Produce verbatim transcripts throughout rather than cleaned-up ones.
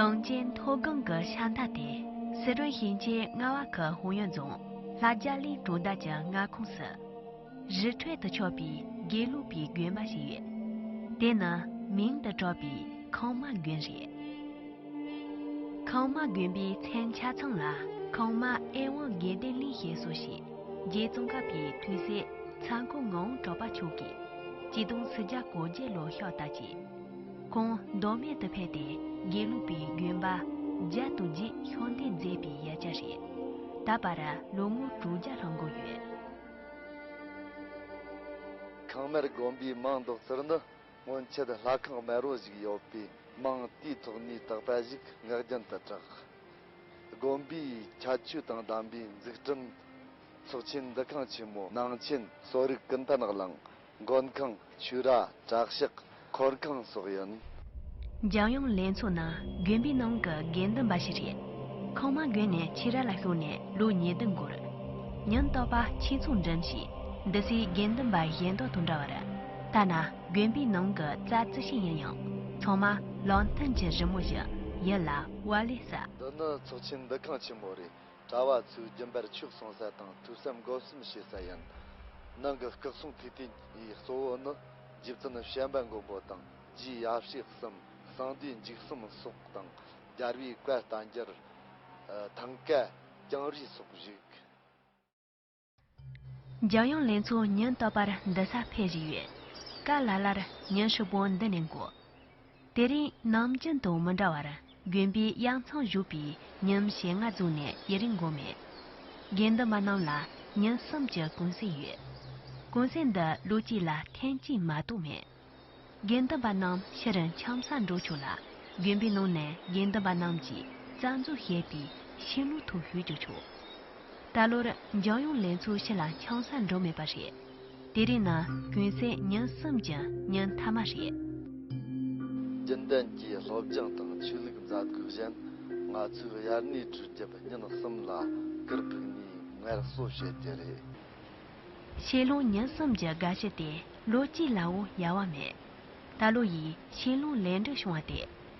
གངས་ཅན་མཐོ་སྒང་གི་ཤ་མཐའ་སྟེ། སི་ཁྲོན་ཞིང་ཆེན་རྔ་བ་ཁུལ་ཧུང་ཡོན་རྫོང་ལྷ་རྒྱ་གླིང་གྲོང་རྡལ་གྱི་མངའ་ཁོངས་སུ། རི་ཁྲོད་དུ་ཆགས་པའི་དགེ་ལུགས་པའི་དགོན་པ་ཞིག་ཡོད། དེ་ནི་མིང་དུ་གྲགས་པའི་ཁང་མ་དགོན་རེད། ཁང་མ་དགོན་པའི་མཚན་ཆ་ཚང་ལ་ཁང་མ་ཨེ་ཝང་དགེ་ལྡན་གླིང་ཞེས་སུ་བྱས། རྗེ་ཙོང་ཁ་པའི་ཐུགས་སྲས་ཚ་འཁོར་ངག་དབང་གྲགས་པ་མཆོག་གིས་ཆིག་སྟོང་ཁྲི་བརྒྱ་གོ་བརྒྱད་ལོར་ཕྱག་བཏབ་རྗེས། ཁོང་མདོ་སྨད་དུ་ཕེབས་ཏེ་དགེ་ལུགས་པའི་དགོན་པ་བརྒྱ་དང་བརྒྱད་ཕྱག་འདེབས་མཛད་པའི་ཡུལ་གྱར་རེད། ད་བར་ལོ་ངོ་དྲུག་བརྒྱ་ལྷག་འགོར་ཡོད། ཁང་དམར་དགོན་པའི་མིང་འདོགས་ཚུལ་ནི། སྔོན་ཆད་ལྷ་ཁང་དམར་བོ་ཞིག་ཡོད་པའི་མིང་དེའི་ཐོག་ནས་བཏགས་པ་ཞིག་ངག་རྒྱུན་དུ་གྲགས། དགོན་པའི་ཁྱད་ཆོས་དང་ལྡན་པའི་འཛུགས་སྐྲུན། ཚོགས་ཆེན་འདུ་ཁང་ཆེན་མོ། ནང་ཆེན། གསོ་རིག་ཀུན་ཕན་གླིང་། མགོན་ཁང་། ཆོས་ར། གྲྭ་ཤག་འཁོར་ཁང་སོགས་ཡིན། འཇམ་དབྱངས་ལེགས་མཚོ་ནི་དགོན་པའི་ནང་གི་དགེ་འདུན་པ་ཞིག་རེད། ཁང་མ་དགོན་ནས་ཆོས་ར་ལ་ཞུགས་ནས་ལོ་ཉེར་བདུན་འགོར། ཉིན་རྟག་པར་ཆོས་ཚོགས་འགྲིམས་ཤིང་འདི་སའི་དགེ་འདུན་པ་གཞན་དག་དང་འདྲ་བར། ཐ་ན་དགོན་པའི་ནང་གི་རྩྭ་ཙི་ཞིག་ཡིན་ཡང་ཚང་མ་ལུང་བསྟན་གྱི་རི་མོ་བཞིན་ཡུལ་ལ་བ་ལེ་ཟ། འདི་ནི་ཚོགས་ཆེན་འདུ་ཁང་ཆེན་མོ་རེད། གྲྭ་བ་ཚོས་རྒྱུན་པར་ཆོས་གསུང་ས་དང་ཐོས་བསམ་སྒོམ་གསུམ་བྱེད་ས་ཡིན། ནང་གི་སྐུ་གསུང་ཐུགས་རྟེན་གྱི་གཙོ་བོ་ནི་རྗེ་བཙུན་བྱམས་པ་མགོན་པོ་དང་རྗེ་ཡབ་སྲས་གསུམ། གསང་བདེ་འཇིགས་གསུམ་སོགས་དང་རྒྱལ་བའི་བཀའ་བསྟན་འགྱུར། ཐང་ཀ་ལྕང་རིས་སོགས་བཞུགས། འཇམ་དབྱངས་ལེགས་མཚོ་ཉིན་རྟག་པར་འདི་ས་ཕེབས་བཞིན་ཡོད། ག་ལ་ལར་ཉིན་ཧྲིལ་པོ་འདི་ནས་འགོར། དེ་རིང་ནམ་རྒྱུན་དང་མི་འདྲ་བར་དགོན་པའི་ཡང་ཚང་བཞུགས་པའི་ཉིན་ཞེ་ལྔ་རྫོགས་ནས་ཡུན་རིང་འགོར་མེད། དགེ་འདུན་པ་རྣམས་ལ་ཉིན་གསུམ་གྱི་གུང་སེང་ཡོད། གུང་སེང་འདི་ལོ་གཅིག་ལ་ཐེངས་གཅིག་མ་གཏོགས་མེད། དགེ་འདུན་པ་རྣམས་ཕྱིར་འཁྱམ་སར་འགྲོ་ཆོག་ལ། དགོན་པའི་ནང་ནས་དགེ་འདུན་པ་རྣམས་ཀྱིས་རྩ་འཛུགས་བྱས་པའི་ཤིང་ལོའི་ཐོག་བཞུགས་རྒྱུ་ཆོག། ད་ལོར་འཇམ་དབྱངས་ལེགས་མཚོ་ཕྱི་ལ་འཁྱམ་སར་འགྲོ་མེད་པ་རེད། དེ་རིང་ནི་གུང་སེང་ཉིན་གསུམ་གྱི་ཉིན་མཐའ་མ་རེད། རྒྱུན་ལྡན་གྱི་སློབ་སྦྱོང་དང་ཆོས་ལུགས་མཛད་སྒོའི་གཞན། ང་ཚོས་དབྱར་གནས་གྲོལ་རྒྱབ་ཉིན་གསུམ་ལ་གུར་ཕུབ་ནས་ངལ་གསོ་བྱེད་རྒྱུ་རེད། ཤིང་ལོ་ཉིན་གསུམ་གྱི་དགའ་བཞི་དེ་ལོ་གཅིག་ལའང་ཡལ་བ་མེད། ད་ལོ་ཡི་ཤིང་ལོ་ལས་འབྲས་བྱུང་བ་དེ་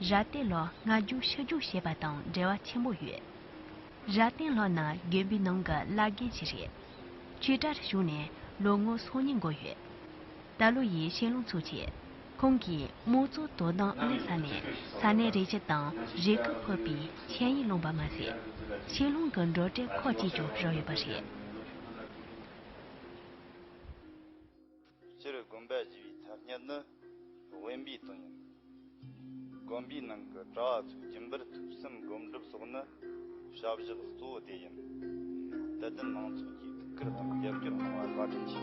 ར་སྟེང་ལོ་ལྔ་བཅུ་ཕྱི་བཅུ་བྱས་པ་དང་འབྲེལ་བ་ཆེན་པོ་ཡོད། ར་སྟེང་ལོ་ནི་དགོན་པའི་ནང་གི་བླ་རྒན་ཞིག་རེད། ཆོས་གྲྭར་ཞུགས་ནས་ལོ་ངོ་སོ་གཉིས་འགོར་ཡོད། ད་ལོ་ཡི་ཤིང་ལོ་ཚུགས་ཆེད། ཁོང་གིས་དམངས་གཙོ་དོ་དམ་ཨུ་ལྷན་ས་ནས་ས་གནས་རེ་ཅིག་དང་རེ་ཁུལ་ཕུད་པའི་ཆིངས་ཡིག་བླངས་པ་མ་ཟད། ཤིང་ལོ་གི་འགྲོ་གྲོན་ཁག་ཅིག་ཀྱང་རག་ཡོད་པ་རེད། སྤྱིར་དགོན་པ་ཞེས་པའི་ཐ་སྙད་ནི་དབེན་པའི་དོན་ཡིན། དགོན་པའི་ནང་གི་གྲྭ་བ་ཚོས་རྒྱུན་པར་ཐོས་བསམ་སྒོམ་སྒྲུབ་སོགས་ནི་བྱ་གཞག་གཙོ་བོ་དེ་ཡིན། དད་ལྡན་མང་ཚོགས་ཀྱིས་ཐུགས་ཁུར་དང་རྒྱབ་སྐྱོར་གནང་བར་བཀའ་དྲིན་ཆེ།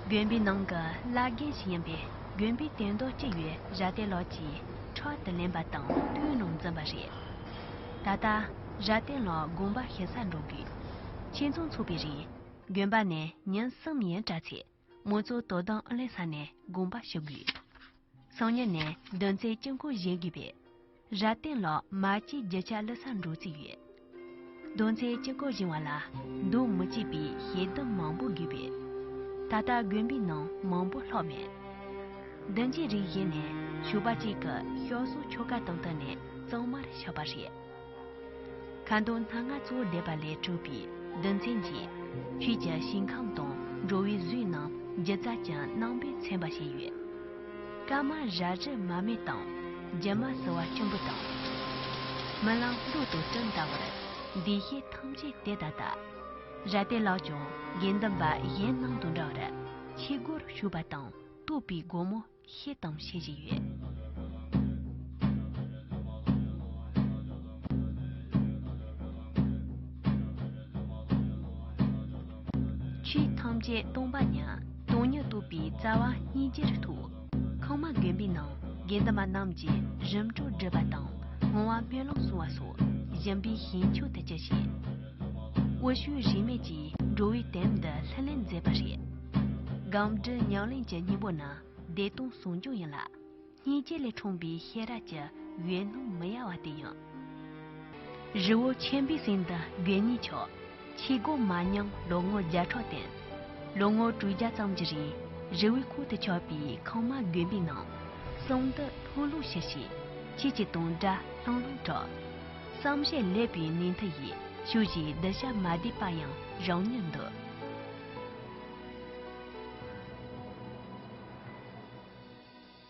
དགོན་པའི་ནང་གི་བླ་རྒན་ཞིག་ཡིན་པས་དགོན་པའི་དོན་དག་ཅི་ཡོད་ར་སྟེང་ལོ་གྱིས་ཕྲག་ཏུ་ལེན་པ་དང་དུས་ནང་འཛིན་པ་རེད། ད་ལྟ་ར་སྟེང་ལོ་དགོངས་པ་ཞུ་སར་འགྲོ་དགོས། ཆོས་འཛོམས་ཚོགས་པའི་རིང་དགོན་པ་ནས་ཉིན་གསུམ་ཡན་གྲྭ་ཚད། དམངས་གཙོ་དོ་དམ་ཨུ་ལྷན་ས་ནས་དགོངས་པ་ཞུ་དགོས། སང་ཉིན་ནས་དོན་ཚན་དཀྱིལ་འཁོར་བཞེངས་དགོས་པས། ར་སྟེང་ལོ་མ་གཅིག་རྒྱུ་ཆ་བླུག་སར་འགྲོ་རྩིས་ཡོད། དོན་ཚན་དཀྱིལ་འཁོར་བཞེངས་པ་ལ་འདུག་མི་བྱེད་པའི་ཞལ་འདེབས་མང་པོ་དགོས་པས། ད་ལྟ་དགོན་པའི་ནང་མང་པོ་ལྷག་མེད། བདུན་གྱི་རིགས་བཞི་ནས་ཞོགས་པ་གཅིག་གི་ཞོགས་ཟོག་ཆོ་ག་དང་བསྟུན་ནས་གཙང་མར་ཆགས་པ་རེད། ཁ་འདོན་སྣ་ལྔ་གཙོ་བོ་བསྡེབས་པ་ལས་གྲུབ་པའི་དོན་ཚན་གྱིས་ཆོས་ཀྱི་ཞིང་ཁམས་དང་འགྲོ་བའི་བཟོའི་ནང་སྒྱུ་རྩལ་གྱི་རྣམ་པས་མཚོན་པ་བྱས་ཡོད། སྐར་མ་རལ་གྲི་མ་རྨོས་དང་། སྒྱུ་མ་བསིལ་བ་སྐྱིད་པོ་དང་། རྨི་ལམ་གློ་དང་སྤྲིན་ལྟ་བུར་འདུས་བྱས་ཐམས་ཅད་དེ་ལྟ་ལྟ། ར་སྟེང་ལོ་ཀྱང་དགེ་འདུན་པ་གཞན་རྣམས་དང་འདྲ་བར་ཆོས་སྒོར་ཞུགས་པ་དང་བསྟོད་པའི་སྒོ་མོ་ཕྱེ་དང་ཕྱེ་བཞིན་ཡོད། ཆོས་ཐམས་ཅད་སྟོང་པ་ཉིད། སྟོང་ཉིད་རྟོགས་པའི་རྩ་བ་སྙིང་རྗེར་ཐུག། ཁང་མ་དགོན་པའི་ནང་དགེ་འདུན་པ་རྣམས་ཀྱིས་རིམ་གྲོ་སྒྲུབ་པ་དང་བསྔོ་བ་སྨོན་ལམ་གསུང་བ་སོགས་སྦྱིན་པའི་ཞིང་མཆོག་ཏུ་གྱུར་ཅིང་། འོད་ཞུ་རིས་མེད་ཀྱིས་འགྲོ་བའི་དོན་དུ་ལྷུར་ལེན་མཛད་པ་རེད། སྒོམ་སྒྲུབ་ཉམས་ལེན་གྱི་སྙིང་པོ་ནི་བདེ་སྟོང་ཟུང་འཇུག་ཡིན་ལ། སྙིང་རྗེ་ལས་འཁྲུངས་པའི་ཤེས་རབ་ཀྱི་འོད་སྣང་མི་ཡལ་བ་དེ་ཡིན། རི་བོ་ཆེན་པོའི་གསེང་དུ་དགོན་གཉིས་ཆགས། ཆོས་སྒོ་མ་མྱངས་ལོ་ངོ་བརྒྱ་ཕྲག་བསྟེན། ལོ་ངོ་དྲུག་བརྒྱ་ཙམ་གྱི་རིང་རི་བོའི་ཁོག་ཏུ་ཆགས་པའི་ཁང་མ་དགོན་པའི་ནང་གསང་འདུས་ལྷུན་ལྷུན་ཞུ་ཞིང་ཆོས་ཀྱི་དོན་དགྲ་ སྣང་ལུང་གྲགས། བསམ་བཞིན་སླེབས་པའི་ནུས་མཐུ་ཡིས། ཕྱོགས་བཞིའི་གདུལ་བྱ་མ་བསྡུས་པ་ཡང་རང་ཉིད་འདུལ།